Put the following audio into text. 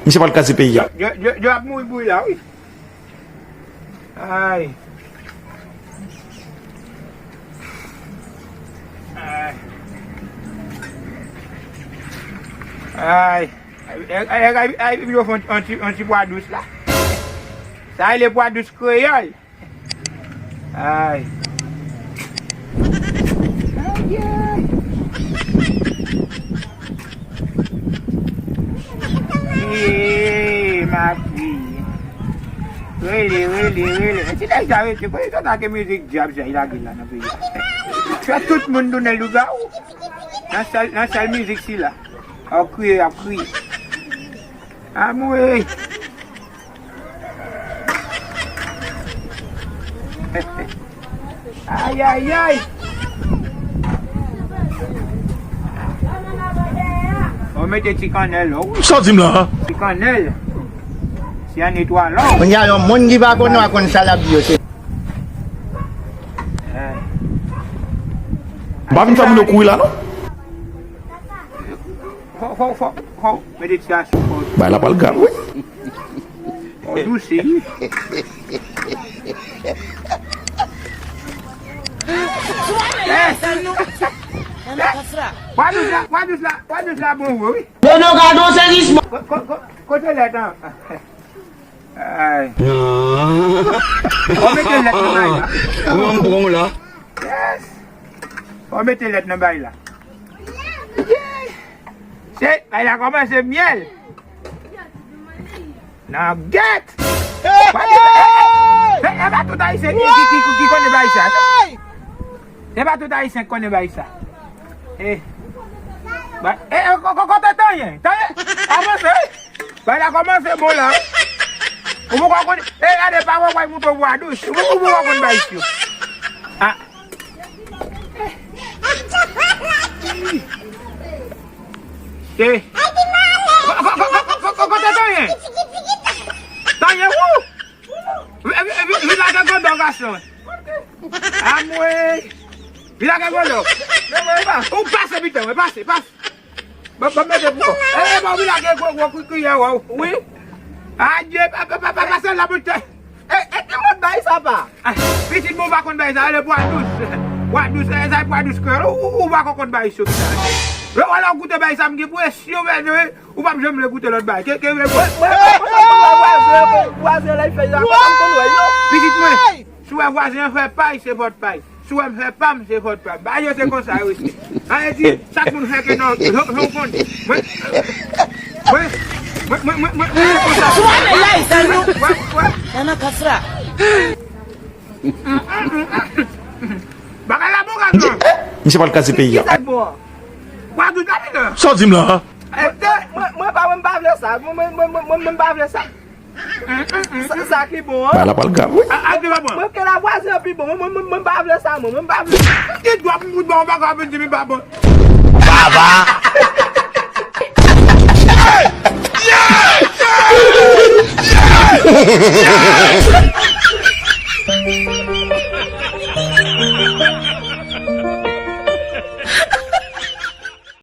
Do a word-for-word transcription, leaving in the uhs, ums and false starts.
Misye pral kraze peyi a. Djo, Djo, Djo ap mouri bouyi la, wi. Ay. Ay. Ay. Ay, ay, ay, ay, yo fè yon, yon ti, yon ti pwa dous la. Sa rele pwa dous kreyòl. Ay. Ay, ay. Ee, Matri. Rele, rele, rele. Men ti nèg sa rete. Kote sa ke mizik dyab sa, li lage la nan peyi a? Fè tout moun tounen lougawou. Nan sèl, nan sèl mizik sila. Ap kriye, ap kriye. Anmwey. Ay, ay, ay. Ou mete ti kannèl, wi. Sa w di m la? Ti kannèl. Se yon netwalò. Kounye a, yon moun ki pa konn, pa konn sa l ap di yo, se. Eh. M pa vin fè moun yo kouri la, non. Fò, fò, fò, fò. Mete ti asou fò. Bay la pral grav, wi. Fò dousi. Pwa dous la, pwa dous la, pwa dous la bon vre, wi. Dodo gadon sezisman. Ko-, ko-, ko-, kote lèt an? Ay. Fò mete lèt nan bay la. Ou menm pran w la. Yes. Fò mete lèt nan bay la. Yeah. Se, bay la kòmanse myèl. Nan gèt. Hey! E, e pa tout Ayisyen ki, ki, ki, ki konnen bay sa, non. E pa tout Ayisyen ki konnen bay sa. E, ba, e, e, ko-, ko-, kote Tanyen? Tanyen, avanse, wi. Bay la kòmanse bon la. Ou poko konn, e, gade, pa wè, wè, mouton bwa dous. Ou, ou poko konn bay yo. Ah. Eh. Ko-, ko-, ko-, ko-, ko-, kote Tanyen? Tanyen, wou! Vi-, vi-, vi-, vin lage gòdò gason. Anmwey. Vin lage gòdò. Ou pase pito, mwen pase, pase. Bon, bon, mete pou ou. Eh, eh, bon, vin lage gwo, gwo, kwi, kwi, ya, wou. Wi. Adye, pa, pa, pa, pa, pase la, mwen te. E, e, e mòd bay sa pa? Ah, pitit mwen pa konn bay sa, ale bwa dous. Bwa dous, e, sa e bwa dous kreyòl. Ou, ou, ou pa konn bay sou sa. Lè w, lè w goute bay sa, m gen presyon, men, men, ou p ap janm vle goute lòt bay. Ke, ke, ke, mwen, mwen, mwen, mwen, mwen, vwazen, vwazen, lè l fè sa, pa m konn wè, non. Pitit mwen, si w wè vwazen an fè pay, se vòt pay. Si w wè m fè pa m, se fòt pa m. Bagay yo se konsa yo rete. Sa vle di, chak moun fè ke nan, nan, nan konn. Mwen, mwen, mwen, mwen, mwen, mwen, mwen, mwen, mwen, mwen, mwen. Bagay la bon, gad non. Misye pral kraze peyi a. Kisa k bon an? Kwa tout la, non? Sa w di m la? Mwen, mwen, mwen pa, mwen pa vle sa. Mwen, mwen, mwen, mwen, mwen pa vle sa. Sa, sa ki bon an? Bagay la pral grav, wi. A, a, di la bon. Mwen ke la vwazen an pi bon. Mwen, mwen, mwen, mwen pa vle sa, mwen. Mwen pa vle. Ki dwa pou m ba w bagay pou di m pa bon? Baba.